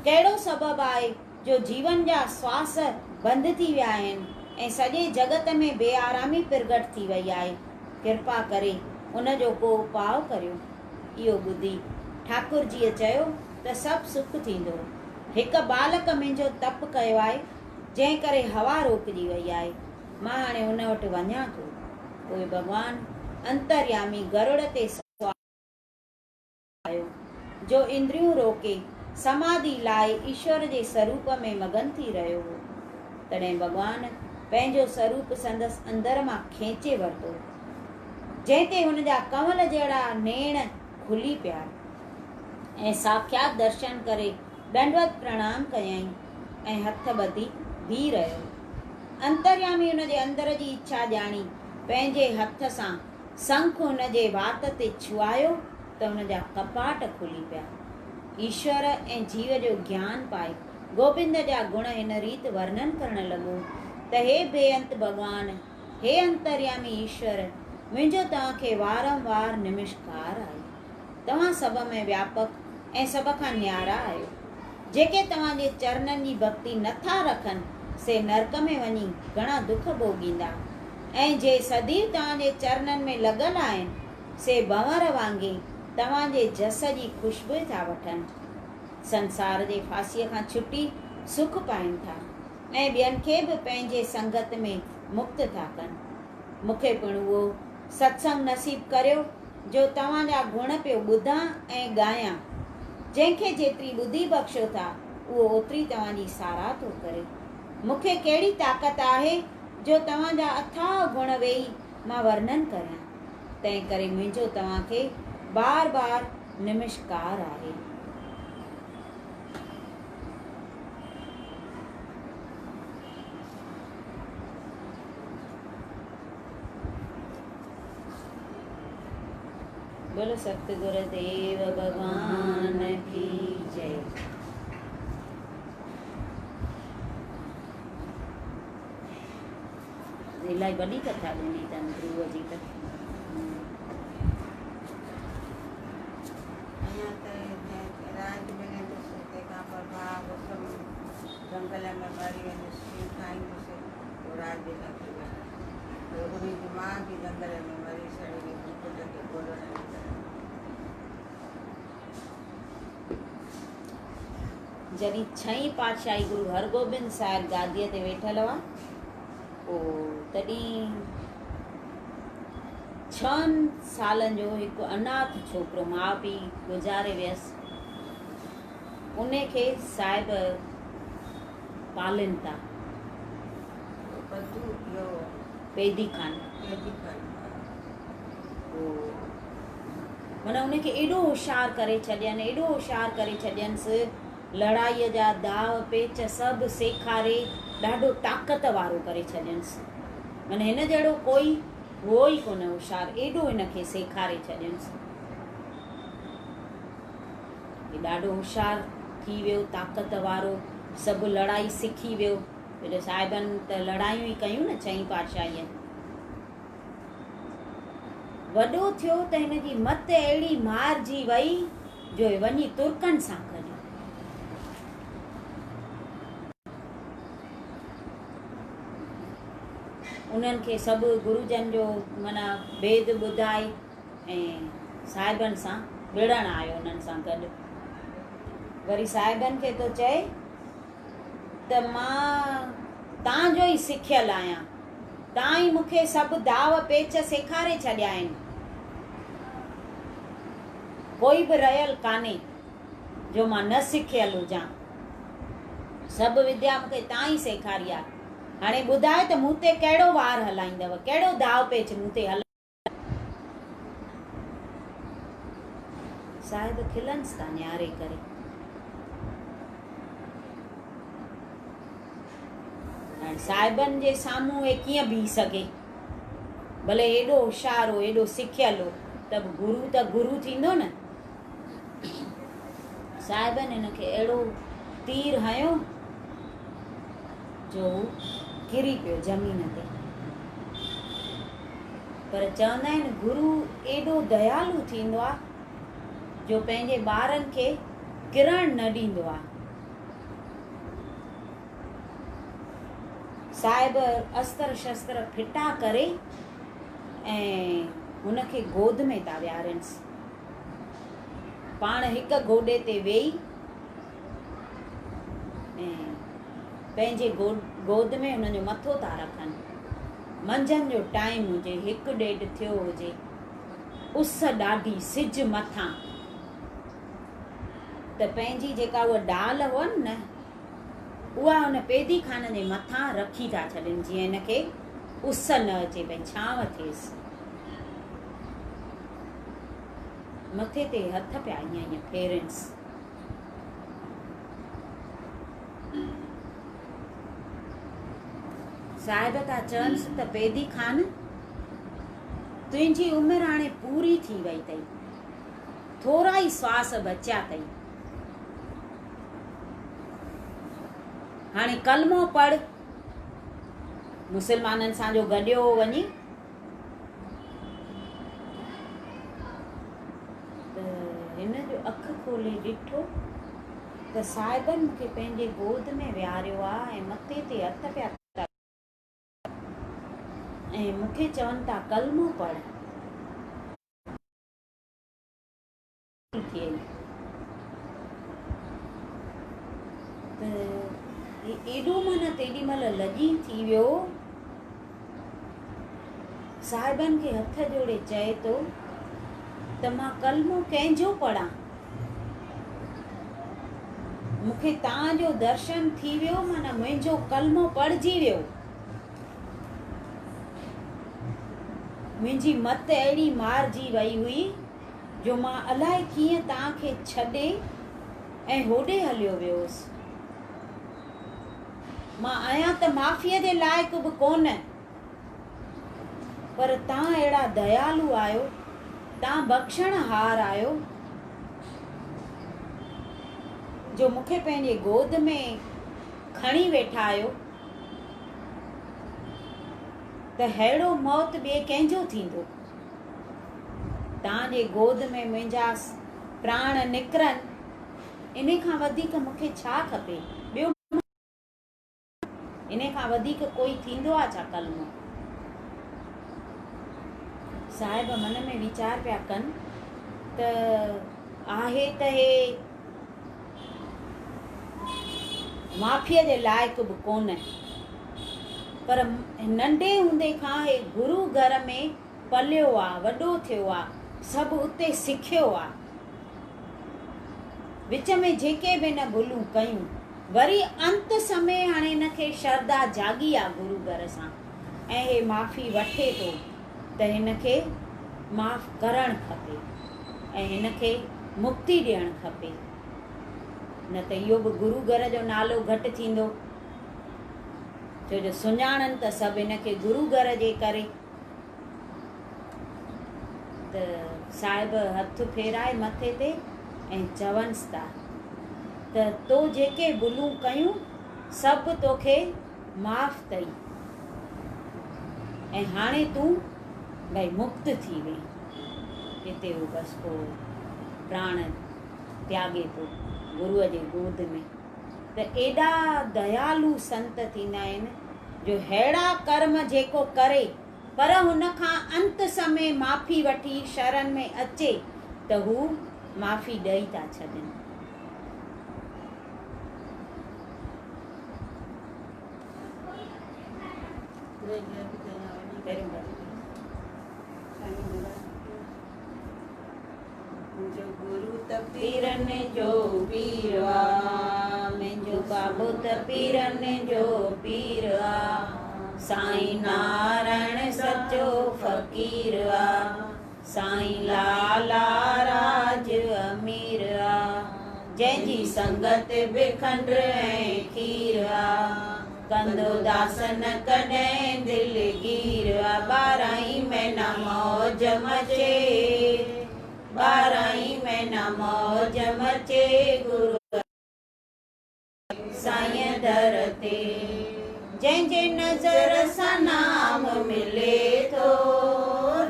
ڪهڙو سبب آهي جو جيون جا سواس بند ٿي ويا آهن ۽ سڄي جڳت ۾ بي آرامي پرگهٽ ٿي وئي آهي؟ ڪرپا ڪري ان جو ڪو اپاء ڪريو. اهو ٻڌي ٺاڪرجيء چيو ته سڀ سک ٿيندو. هڪ ٻالڪ منهنجو تپ ڪيو آهي، جنهن ڪري هوا روڪجي وئي آهي. مان هاڻي ان وٽ وڃان ٿو. پوء ڀڳوان انتريامي گرڙ تي سوار آيو، جو اندريون روڪي سماڌي لائي ايشور جي سروپ ۾ مگن ٿي رهيو هو. تڏهن ڀڳوان پنهنجو سروپ سندس اندر مان کينچي ورتو، جنهن تي هن جا ڪنول جهڙا نيڻ کلي پيا ۽ ساکيات درشن ڪري ڏنڊوت پرڻام ڪيائين ۽ هٿ ٻڌي بيهي رهيو. انتريامي هن جي اندر جي اڇا ڄاڻي پنهنجي هٿ سان سنک هن جي وات تي ڇهايو ته هن جا ڪپاٽ کلي پيا. ايشور ۽ جيو جو گيان پائي گوبند جا گڻ هن ريت ورنن ڪرڻ لڳو ته هي بي انت ڀڳوان! هي انتريامي ايشور! منهنجو توهان کي وارم وار نمشڪار آهي. توهان سڀ ۾ وياپڪ ۽ سڀ کان نيارا آهيو. جيڪي توهان جي چرنن جي ڀڳتي نه ٿا رکن، سي نرڪ ۾ وڃي گهڻا دک ڀوڳيندا ۽ جي سديو توهان جي چرنن ۾ لڳل آهن، سي ڀنور وانگي توهان جي جس جي خوشبوء ٿا وٺن. سنسار جي ڦاسيء کان ڇٽي سک پائين ٿا ۽ ٻين کي به پنهنجي سنگت ۾ مڪت ٿا ڪن. مون کي پڻ اهو ستسنگ نصيب ڪريو جو توهان جا گڻ پيو ٻڌان ۽ ڳايان. جنهن کي جيتري ٻڌي بخشو ٿا، اهو اوتري توهان جي ساراهه ٿو ڪري. مون کي ڪهڙي طاقت آهي جو توهان جا اٿاهه گڻ ويهي مان ورنن ڪريان. تنهن ڪري منهنجو توهان کي بار بار نمشڪار آهي. بولو ستگرو ديو ڀڳوان ڪي جئي. الائي وڏي ڪٿا ڏني اٿن ڌرو جي ته. اڃا ته راڄ ملندس، تنهن کان پوء ڀاء غصي ۾ جهنگل ۾ مري ويندس، شينهن کائيندس، پوء راڄ نه ٿي ويندس. پوء انهي جي ماء به جهنگل ۾ مري سڙي ويندي، پٽ کي ڳولڻ نڪرندي. جڏهن ڇهين پاتشاهي گرو هرگوبند صاحب گاديء تي ويٺل هئا، پوء تڏهن ڇهن سالن جو هڪ اناٿ ڇوڪرو ماء پيء گذاري ويس، ان کي صاحب پالين ٿا. پيدي خان. پوء معنيٰ ان کي ايڏو هوشيار ڪري ڇڏين، ايڏو هوشيار ڪري ڇڏينس، لڙائيء جا داء پيچ سڀ سيکاري ڏاڍو طاقت وارو ڪري ڇڏينس. معنيٰ هن جهڙو ڪوئي هئو ئي ڪونه هوشيار، ايڏو هن کي سيکاري ڇڏينس. هي ڏاڍو هوشيار ٿي ويو، طاقت وارو، سڀ لڙائي سکي ويو. ڇو جو صاحبن ته لڙايون ئي ڪيون نه ڇهين پاتشاهيء. وڏو ٿيو ته هن جي مت اهڙي مارجي وئي جو هي وڃي ترڪن سان گڏيو. انهن کي سڀ گروجن جو معنيٰ ڀيد ٻڌائي ۽ صاحبن سان وڙهڻ آيو انهن سان گڏ. وري صاحبن کي ٿو چئي ته مان تان جو ئي سکيل آهيان، تان ئي مون کي سڀ داو پيچ سيکاري ڇڏيا آهن. ڪوئي به رهيل ڪانهي جو مان نه سکيل هجان. سڀ وديا مون کي تان ئي سيکاري آهي. هاڻي ٻڌايو ته مون تي ڪهڙو وار هلائيندؤ، ڪهڙو داء پيچ مون تي هلائيندؤ؟ صاحب کلنس ٿا نهاري ڪري. هاڻي صاحبن جي سامهون هي ڪيئن بيهي سگهي؟ ڀلي ايڏو هوشيار هو، ايڏو سکيل هو، ته به گرو ته گرو ٿيندو نه. صاحبن هن کي اهڙو تير هنيو جو هو ڪري پيو زمين تي. پر چوندا آهن گرو ايڏو ديالو ٿيندو آهي جو پنهنجي ٻارن کي ڪرڻ نه ڏيندو آهي. صاحب استر شستر ڦٽا ڪري ۽ هن کي گود ۾ ٿا ويهارينس. پاڻ هڪ گوڏي تي ويهي ۽ پنهنجي گود ۾ هن جو مٿو ٿا رکن. منجهند جو ٽائيم هجي، هڪ ڏيڍ ٿيو هجي، اس ڏاڍي، سج مٿان، ته پنهنجي جيڪا اها ڊال هئن نه، اها هن پيدي خانه جي مٿان رکي ٿا ڇڏين، جيئن هن کي اس نه اچي، ڀئي ڇانو ٿئيس. مٿي تي هٿ پيا ائين ائين ڦيرينس. صاحب ٿا چونس ته بيدي خان، تنهنجي عمر هاڻي پوري ٿي وئي اٿئي، ٿورا ئي سواس بچيا اٿئي، هاڻي ڪلمو پڙهه. مسلمانن سان جو گڏيو هو وڃي ته هن جو اک کولي ڏٺو ته صاحبن مون کي پنهنجي گود ۾ ويهاريو آ ۽ مٿي تي هٿ پيا ۽ مون کي چون ٿا ڪلمو پڙهه. ٿئي ته ايڏو معنيٰ تيڏي مهل لڄي ٿي ويو. صاحبن کي هٿ جوڙي چئي ٿو ته مان ڪلمو ڪنهن جو پڙهان؟ مون کي توهان جو درشن ٿي ويو معنيٰ منهنجو ڪلمو پڙهجي ويو. منهنجي مت اهڙي مارجي وئي هئي جو مان الائي ڪيئن توهان کي ڇڏي ۽ هوڏي هليو ويو هوس. مان آهيان ته معافيء جي لائق به ڪونه، پر توهان اهڙا ديالو آهيو، توهان بخشڻهار آهيو، جو مون کي پنهنجي گود ۾ کڻي ويٺا آهيو ته ههڙو موت ٻئي ڪنهن جو ٿيندو؟ توهان جي گود ۾ منهنجا پراڻ نڪرن، انهي کان وڌيڪ مون کي ڇا کپي؟ ٻيو انهي کان وڌيڪ ڪوئي ٿيندو آ ڇا ڪلمو؟ صاحب من ۾ ويچار پيا ڪن ته آهي ته هي معافيء جي لائق به ڪونه، پر ننڍي هوندي کان هي گرو گهر ۾ پليو آ، وڏو ٿيو آ، سڀ اتي سکيو آ. وچ ۾ جيڪي به هن ڀلون ڪيون، وري انت سمي هاڻي هن کي شرڌا جاڳي آ گرو گهر سان ۽ هي معافي وٺي ٿو ته هن کي معاف ڪرڻ کپي ۽ هن کي مڪتي ڏيڻ کپي، نه ته اهو به گرو گهر جو نالو گهٽ ٿيندو، ڇو جو سڃاڻن ته سڀ هن کي گرو گهر جي ڪري. ته صاحب هٿ ڦيرائي مٿي تي ۽ چونس ٿا ته تو جيڪي ڀلون ڪيون سڀ توکي معاف اٿئي ۽ هاڻي تون ڀئي مڪت ٿي وئين. هتي هو بس پوء پراڻ تياڳي ٿو گروء جي گود ۾. ته ايڏا ديالو سنت ٿيندا آهن جو ههڙا ڪرم جيڪو ڪري پر هن کان انت سمي معافي وٺي شرن ۾ اچي ته هو معافي ڏئي ٿا ڇڏين. منهنجو گرو ته پيرن جو پير آ، منهنجو بابو ته پيرن جو پير آ، سائين نارائڻ سچو فقير آ، سائين لالا راج امير آ، جنهن جي سنگت به کنڊ ۽ کير آ، ڪندو داس نه ڪڏهن دلگير آ، ٻارهن ئي مهينا موج مچي، ٻارهن ئي مهينا موج مچي، گرو سائين در تي، جنهن جي نظر سان نام ملي ٿو،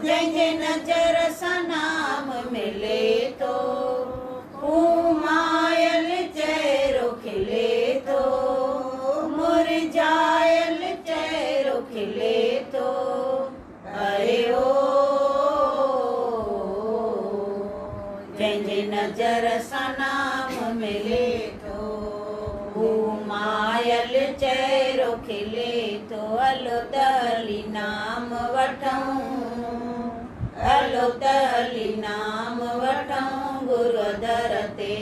جنهن جي نظر سان نام ملي ٿو، هو مايل چهرو کلي ٿو، مرجهايل چهرو کلي ٿو، اري او جنهن جي نظر سان نام ملي ٿو، هو مايل چهرو کلي ٿو، هلو ته هلي نام وٺون، هلو ته هلي نام وٺون، گرو در تي،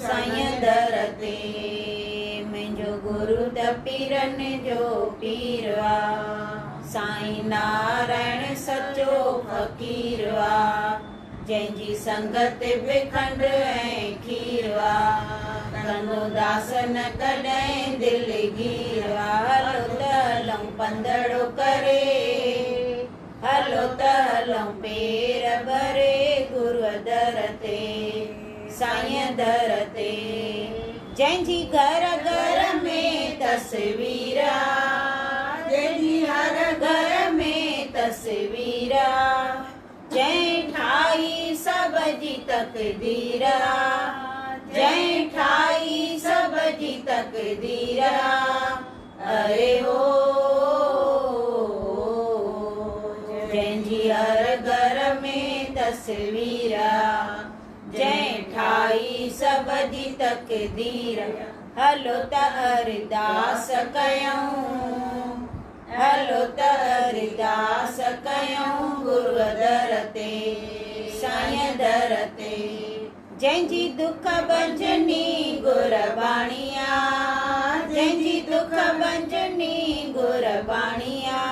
سائين در تي، منهنجو گرو ته پيرن جو پير آ، سائين نارائڻ سچو فقير آ، جنهن جي سنگت به کنڊ ۽ کير آ، ڪندو داس نه ڪڏهن دلگير آ، هلو ته هلون پنڌڙو ڪري، هلو ته هلون پير ڀري، گروء در تي، سائين در تي، جنهن جي گهر گهر ۾ تصوير آ، جنهن جي هر گهر ۾ تصوير آ، جنهن ٺاهي سڀ جي تقدير آ، جنهن ٺاهي سڀ جي تقدير آ، اري او جنهن جي هر گهر ۾ تصوير آ، جنهن ٺاهي سڀ جي تقدير، هلو ته ارداس ڪيون، هلو ته ارداس ڪيون، گروء در تي، سائين در تي، جنهن جي دک ڀنجني گرباڻي آ، جنهن جي دک ڀنجني گرباڻي آ،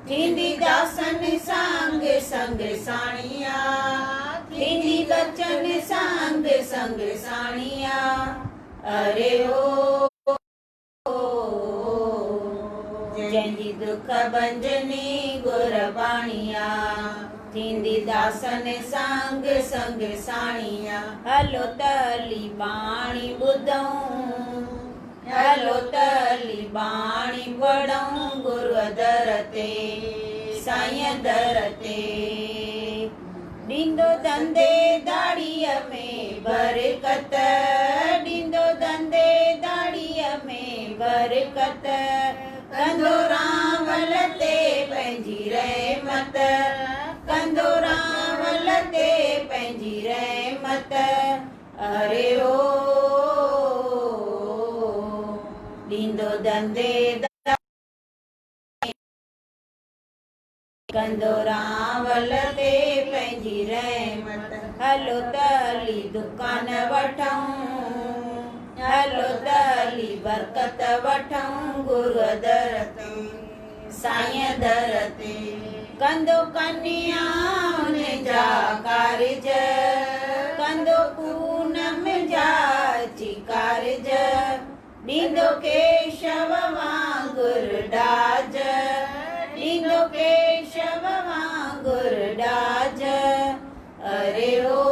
ٿيندي داسن سانگ سنگ ساڻي آ، ٿيندي ٻچن سانگ سنگ ساڻي آ، اري او جنهن جي دک ڀنجني گرباڻي آ، ٿيندي داسن سانگ سنگ ساڻي آ، هلو ته هلي ٻاڻي ٻڌون، هلو ته هلي ٻاڻي پڙهون، گروء در تي، سائين در تي، ڏيندو ڌنڌي ڌاڙيء ۾ برڪت، ڏيندو ڌنڌي ڌاڙيء ۾ برڪت، ڪندو رانول تي پنهنجي رحمت، ڪندو رانول تي پنهنجي رحمت، اري او ڏيندو ڌنڌي ڌاڙيء ۾. ڪندو رانول تي پنهنجي رحمت، هلو ته هلي دڪان وٺون، هلو ته هلي برڪت وٺون، گروء در تي، سائين در تي، ڪندو ڪنيائن جا ڪارج، ڪندو پونم جا اچي ڪارج، ڏيندو ڪيشو وانگر ڏاج، ڏيندو ڪيشو وانگر ڏاج، اري او.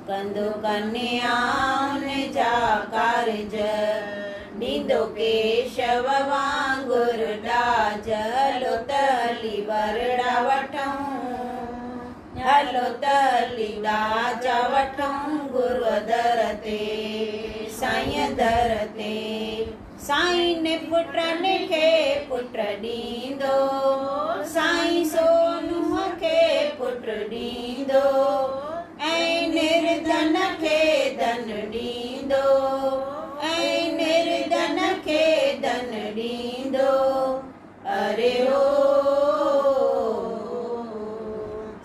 ڪندو ڪنيائن جا ڪارج، ڏيندو ڪيشو وانگر ڏاج. هلو ته هلي ورڙا وٺون، هلو ته هلي ڏاجا وٺون گروء در تي، سائينء در تي. سائين پٽن کي پٽ ڏيندو، سائين سونهن کي پٽ ڏيندو ۽ نرڌن کي ڌن ڏيندو، ۽ نرڌن کي ڌن ڏيندو. اري او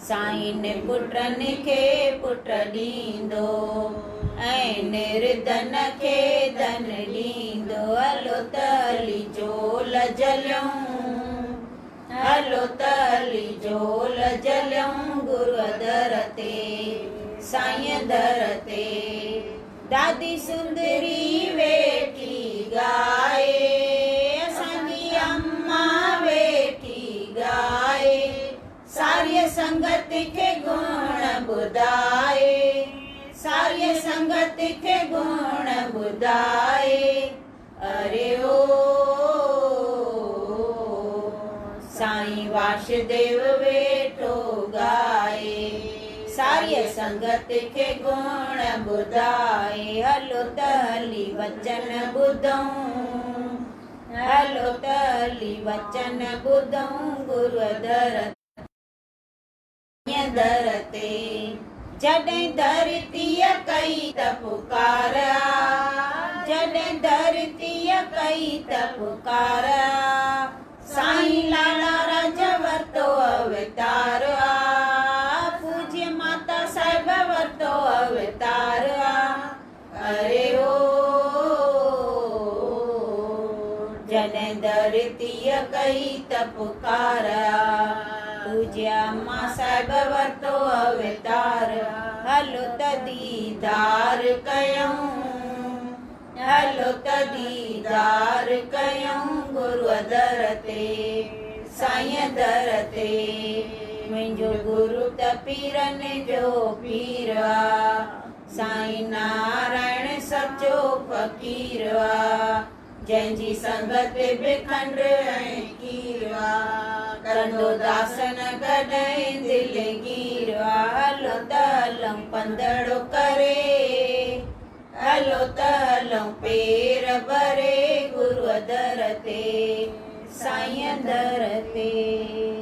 سائين پٽن کي پٽ ڏيندو ۽ نرڌن کي ڌن ڏيندو. هلو ته هلي جهول جهليون، هلو ته هلي جهول جهليون گروء در تي، سائين در تي. دادي سندري ويٺي ڳائي، اسان جي اما ويٺي ڳائي، ساريء سنگت کي گڻ ٻڌائي، ساريء سنگت کي گڻ ٻڌائي. اري او سائين واشديو ويٺو ڳائي، ساريء سنگت کي گڻ ٻڌائي. هلو ته هلي وچن ٻڌون، هلو ته هلي وچن ٻڌون گروء در در تي. جڏهن ڌرتيء ڪئي ته پڪار آ، جڏهن ڌرتيء ڪئي ته پڪار آ، سائين لالا راج ورتو اوتار آ، پوڄي ماتا صاحب ورتو اوتار آ. اري او جڏهن ڌرتيء ڪئي ته پڪار آ، پوڄيا مان صاحب ورتو اوتار. هلو ته ديدار ڪيون، هلو ته ديدار ڪيون گروء در تي، سائينء در تي. منهنجو گرو ته پيرن جو پير آ، سائين نارائڻ سچو فقير آ، جنهن جي سنگت به کنڊ ۽ کير آ، ڪندو داس نه ڪڏهن دلگير آ. هلو ته هلون پنڌڙو ڪري، هلو ته هلون پير ڀري گروء در تي، سائين در تي.